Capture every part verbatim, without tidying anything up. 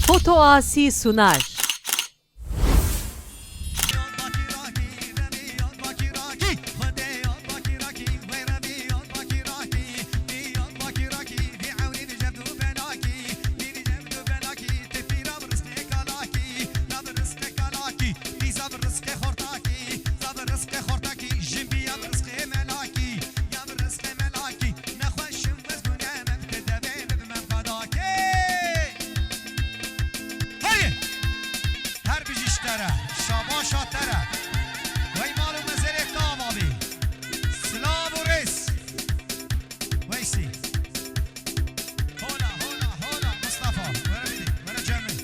Fotoasi Sunar. Heye! Her bijî ji te re, şabaşa te re. Wey mal û mezerê te ava bî. Silav û rêz. Weysî. Hola, hola, hola, Mustafa. Were bidî, were cem min.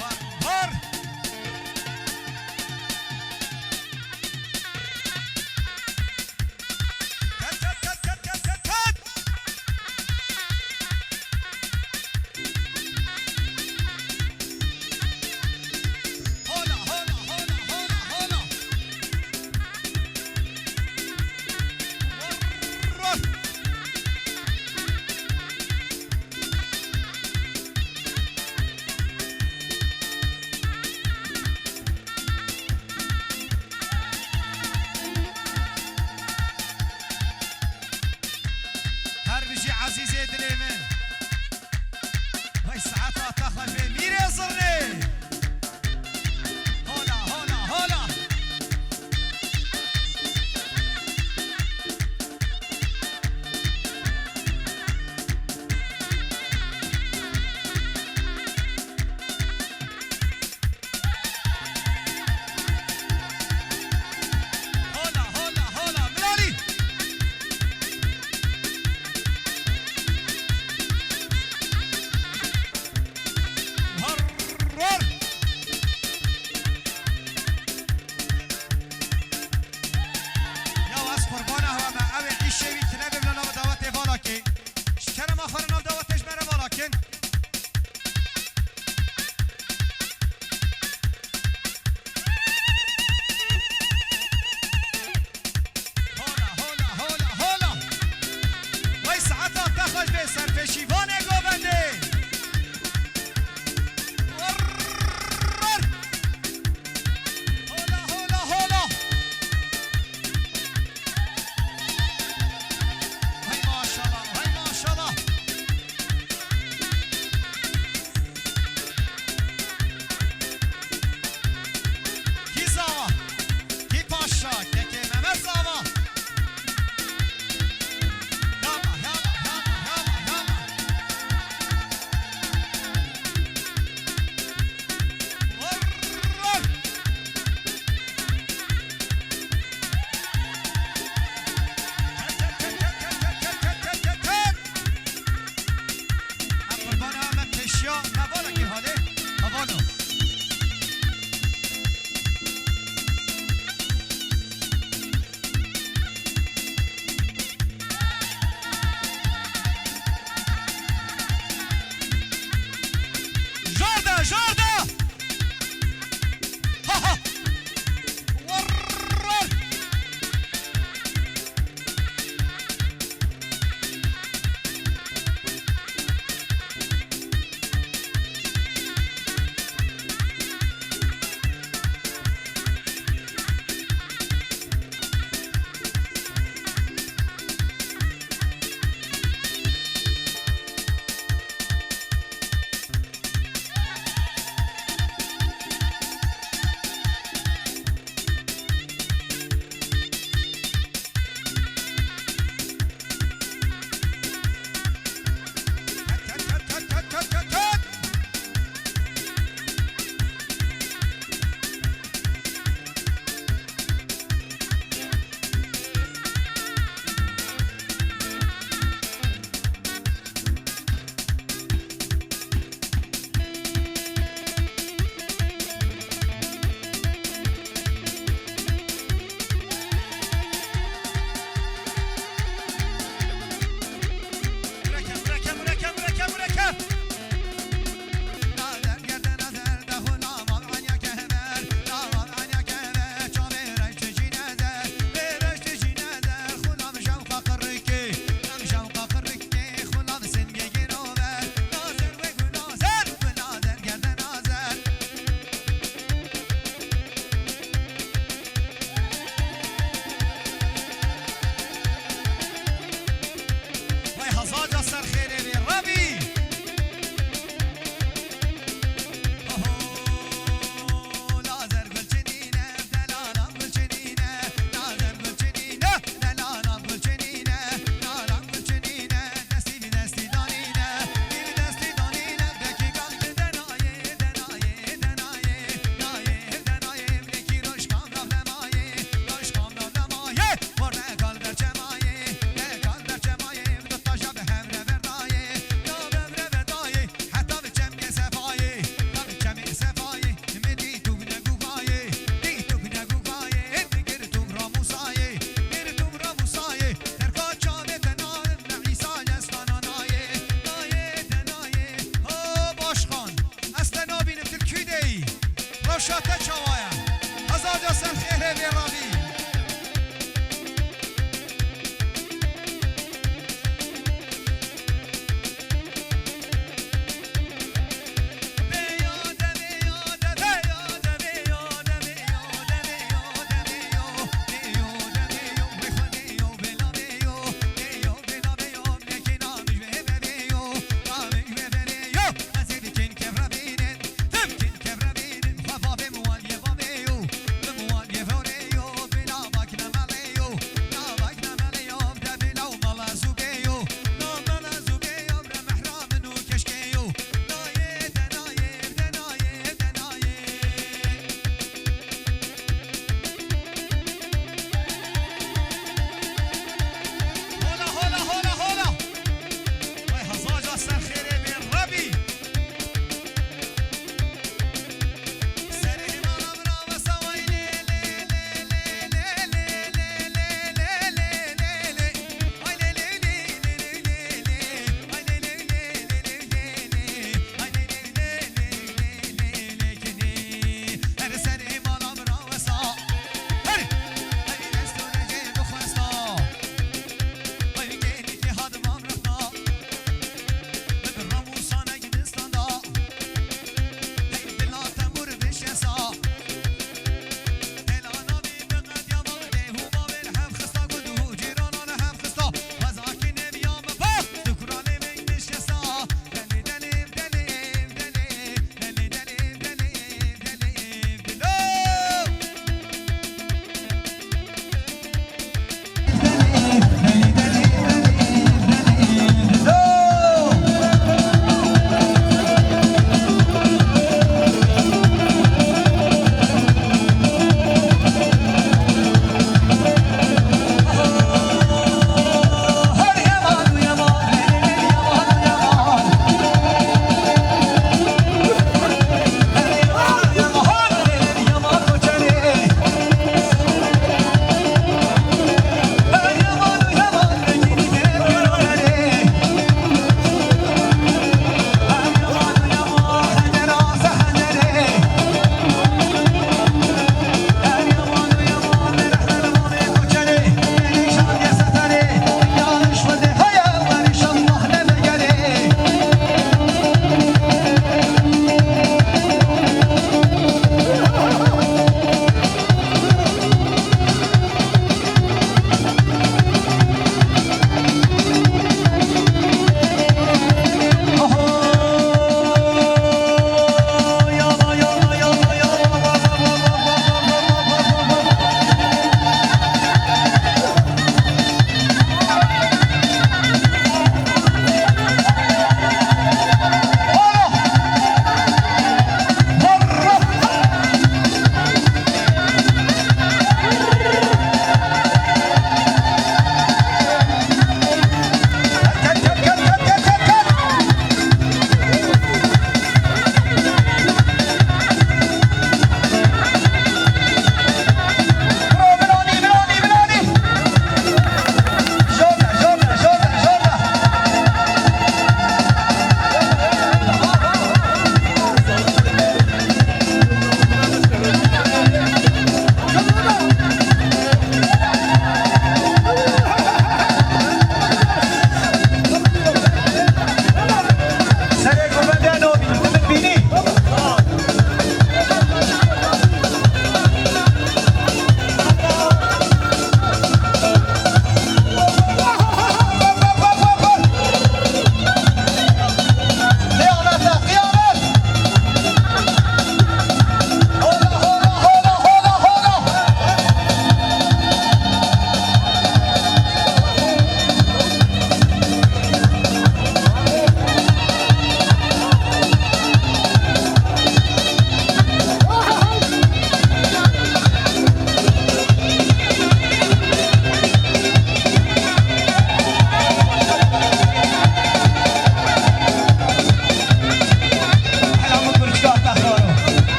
Var, var. Ket, ket, ket, ket, ket, ket, ket. Hola, hola, hola, hola, hola. Vur. Her bijî ezîzê dilê min. Vay saeta te xweş be mîrê zirnê. Hola, hola, hola. Hola, hola, hola, Milalî.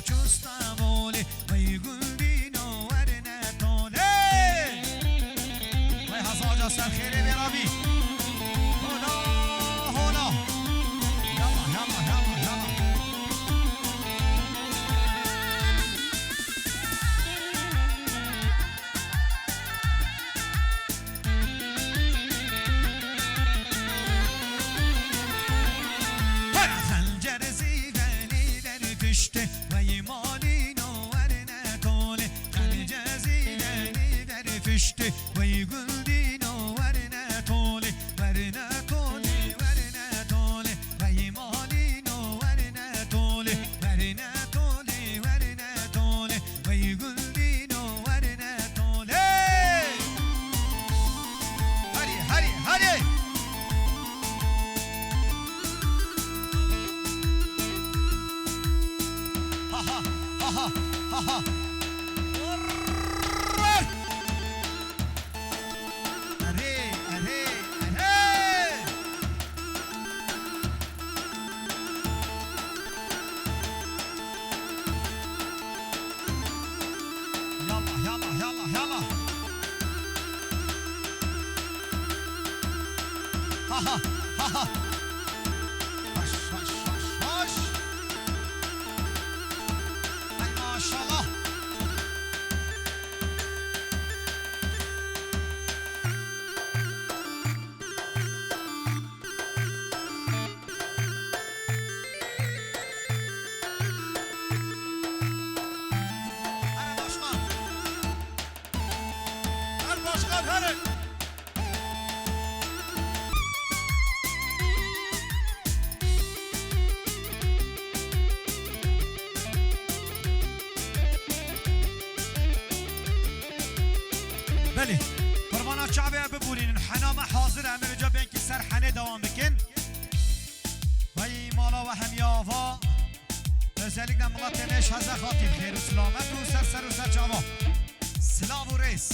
Çû Stenbolê, wey gundîno werne tolê. Wey Heza Hoca ser xêrê bê rabî. Hola, hola. Yalla, yalla, yalla, yalla. Xencer zîvelî derfiştê, wey malîno werne tolê. Xence zîvelî derfiştê, wey gundîno werne tolê. Werne tolê, werne tolê, wey malîno werne tolê. Werne tolê, werne tolê, wey gundîno werne tolê. Herî, herî, herî. Ha, ha, ha, ha, ha, ha. Erê, erê, erê. Yallah, yallah, yallah, yallah. Ha, ha, ha, ha. Hoş, hoş, hoş, hoş. Ay maşallah. Here başkan. Her başkan, here. Belê, qurbana çavê bibûrînin. Hena me hazir e, em ê vêca bênkî ser henê dewam bikin. Vay mala we hemiya ava. Özellikle miletê me ji Heza Xatî bi xêr û silamet û ser ser û ser çava. Silav û rêz.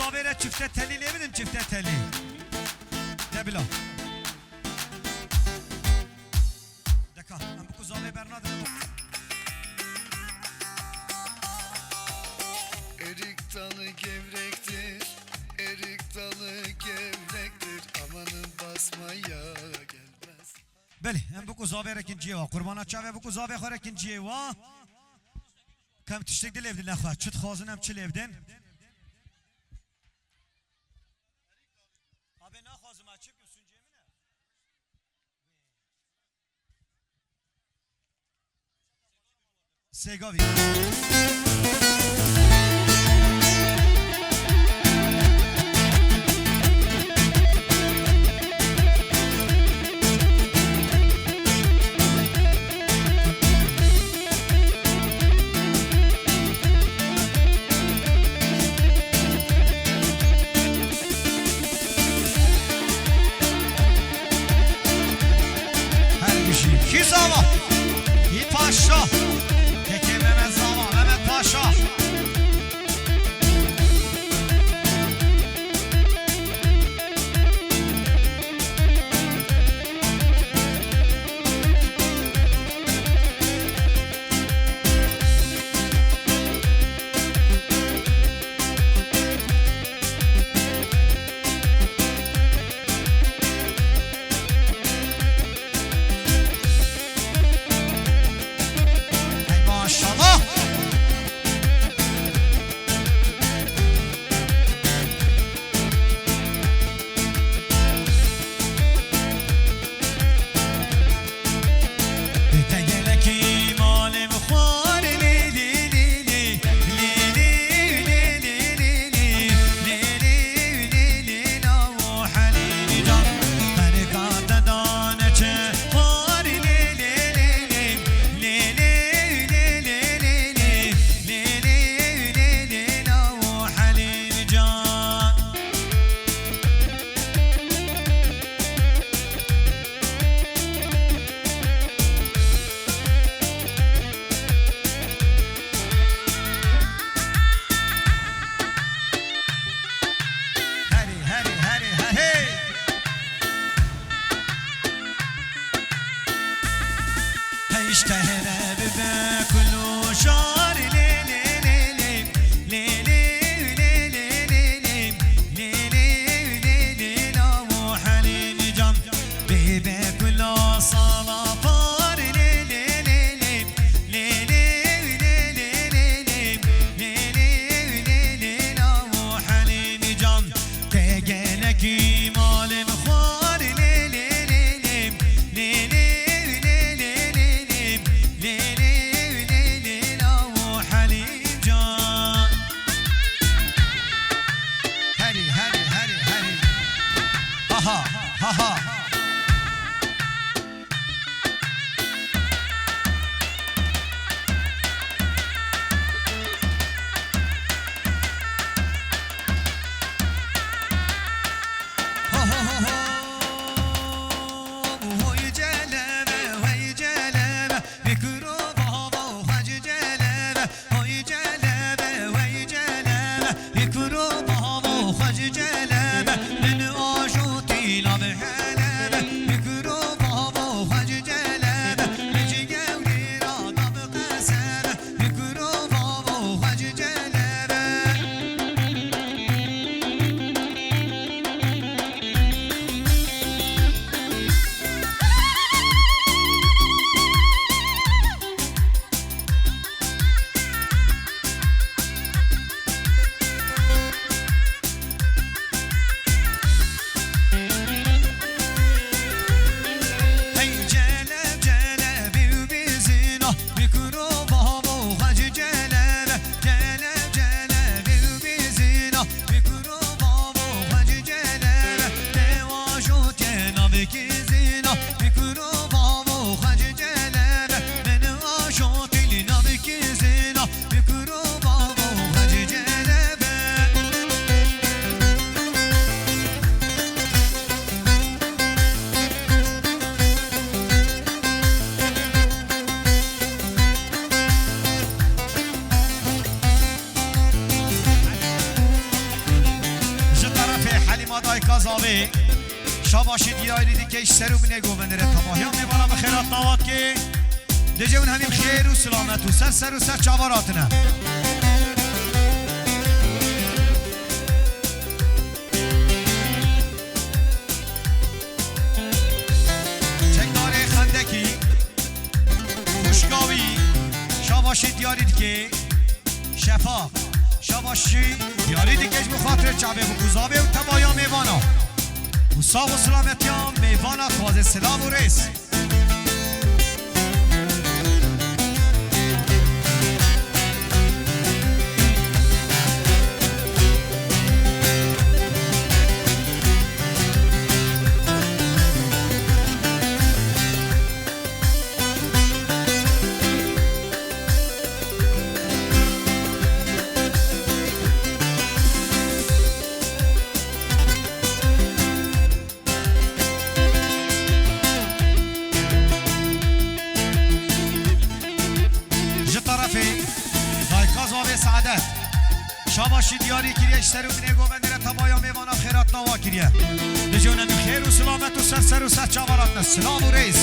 Avê re çifte telî lê bidin, çifte telî. De bila. Deka, em biku zavê bernadin. Erik dalı gevrektir, erik dalı gevrektir. Amanın basmaya gelmez. Belê, em biku zavê re kinciyê wa. Qurbana çavê biku zavê xwe re kinciyê wa. Kem tiştek di lê bidin lexwe. Çi dixwazin em çi lê bidin? Abê naxwazim a çi bikim, suncê min e. Sêgavî. Her gişî. Kî zava? Kî paşa? Kekê Mehmet zava, Mehmet Paşa. Hey maşallah. Herî, herî, herî, he, hey! Hey, işte hele bibe kulu şar, le, le, le, le. Le, le, le, le, le, le. Le, le, le, le, le, la, o Halil can. Bebe kula sala par, le, le, le, le. Le, le, le, le, le, le. Le, le, le, le, la, o Halil can. Te gelekî malê min xwar, lê, lê, lê, lê. Lê, lê, lê, lê, lê, lê. Lê, lê, lê, lê, la, Şabaşî diyarî dike ji ser û binê govendê re tevahiya mêvana bi xêrat nava dike. Dije hûn hemî bi xêr û silamet û ser ser û ser çavan hatine. Çekdarê xendekî, xwişka wî, şabaşî diyarî dike. Şefaq, şabaşî diyarî dike ji bo xatirê çavê bûk û zavê û tevaya mêvana. Û sax û silametiya mêvana dixwaze, silav û rêz. Ji terefê dayika zavê Saadet, şabaşî diyarî kiriye, ji ser û binê govendê re tevaya mêvana xêrat nava kiriye. Dije hûn hemî xêr û silamet û ser ser û ser çavan hatine. Silav û rêz.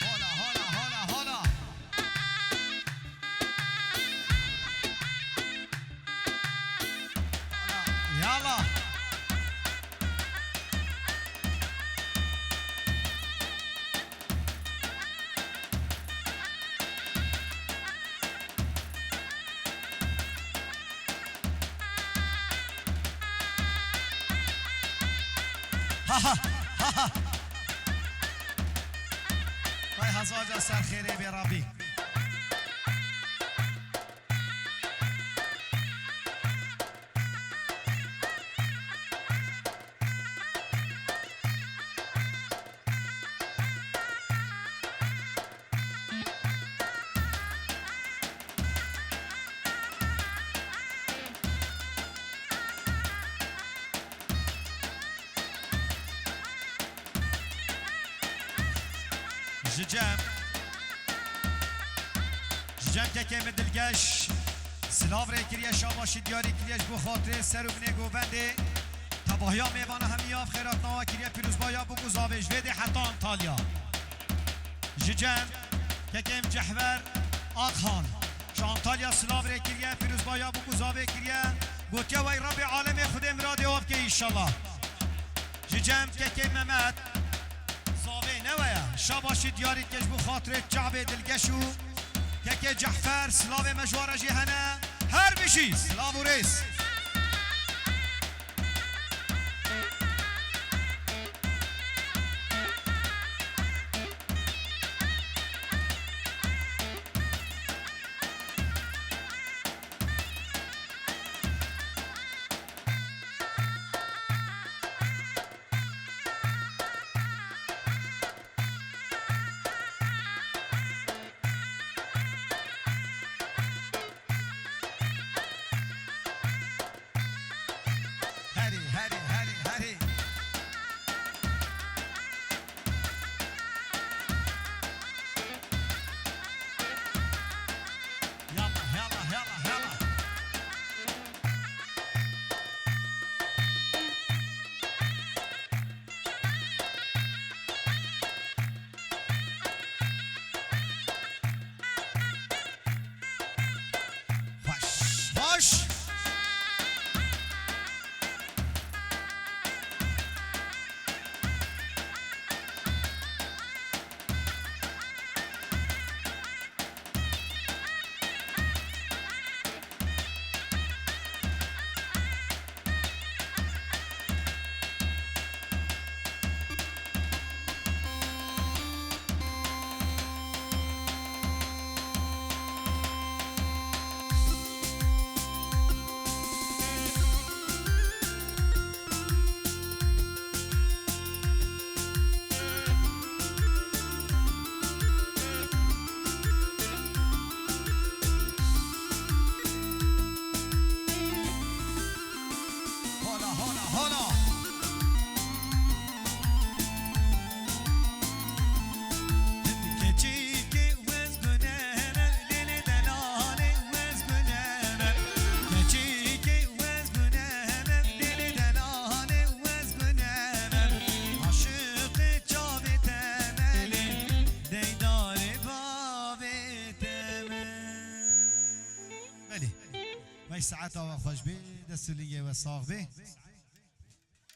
Hola, hola, hola, hola. Yala. Ha ha, ha ha. Vay hazaca ser xêrê bê Rabî. Ji cem, ji cem kekê min dilgeş, silav rê kiriye, şabaşî diyarî kiriye ji bo xatirê ser û binê govendê. Tevahiya mêvana hemiya bi xêrat nava kiriye, pîrozbaya bûk û zavê ji vê dê heta Antalya. Ji cem kekê min Cehwer Akhan, ji Antalya silav rê kiriye, pîrozbaya bûk û zavê kiriye. Gotiye wey Rebbê alemê Xwedê miradê we bike înşallah. Ji cem kekê Mehmet, zavê ne we ye. Şabaşî diyarî dike ji bo xatirê çavê dilgeş û kekê Cehfer, silavê me ji we re jî hene. Her bijî, silav û rêz. Saeta we xweş bê, dest û lingê we sax bê.